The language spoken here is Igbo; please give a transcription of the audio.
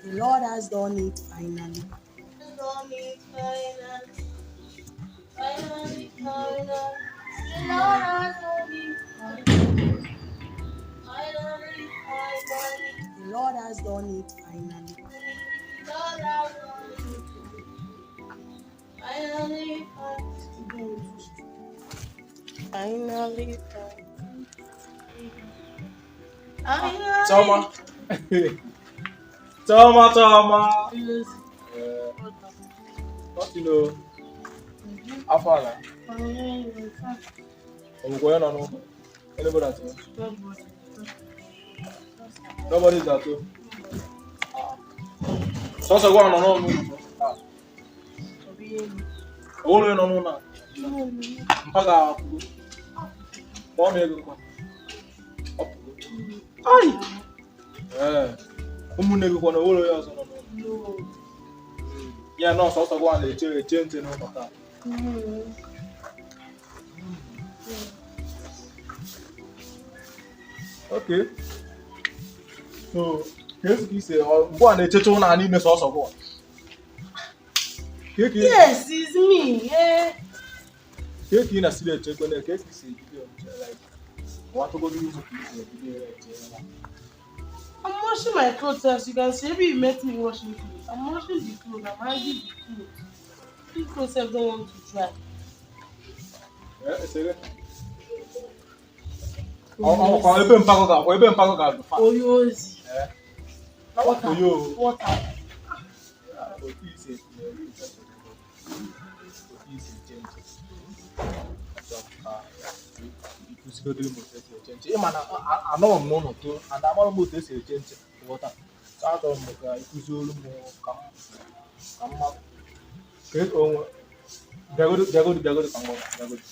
The Lord has done it finally. Done it finally. Finally, finally. The Lord has done it finally. Finally, finally. The Lord has done it finally. The Lord has done it. Finally, finally. Finally, finally. Chioma. Chioma, Chioma. Yes. Nothing o. Afọ ala. Ọ bụkwa onye nọ n'ụlọ? Anybody at home? Nobody is at home. Ah. Sọsọ gwa nọ n'ụlọ. Ah. O nwere onye nọ n'ụlọ a? Mpa ga-akwụgo. Kpọọ m ego kwa. Ọ pụgo. Ai! Ee. Ụmụnne gị kwa na o nwere onye ọzọ nọ n'ụlọ. Ya nọ sọsọ gwa na-eche eche ntị n'ụlọ taa. Okay. So, ka esi ka isi mgbe a na-echecha ụlọ a niile sọsọ gwa. Ka ị Yes, it's me. Yeah. ka ị na-asịrị eche kwene ka esi ebido eche like nwatụgodo ụzọ ka isi ebido eche ya. I'm washing my clothes, as you can see. Maybe you met me washing clothes. I'm washing the clothes. I'm hanging the clothes. These clothes sef don't want to dry. Eh, esere. Ọ kwa ebe mpago ga kwa ebe mpago ga fa. Oyozi. Eh. Water. Oyo. Water. Otu isi eche otu isi eche nche. Achọrọ m ka ịkụzigodiri m otu esi eche nche. Ị ma na anọrọ m n'ụlọ too and amarọ m otu esi eche nche, ghọta. So achọrọ m ka ịkụziolu m ka m mara. Ka onwe bịagodo bịagodo bịagodo ka m gwa gị, bịagodo.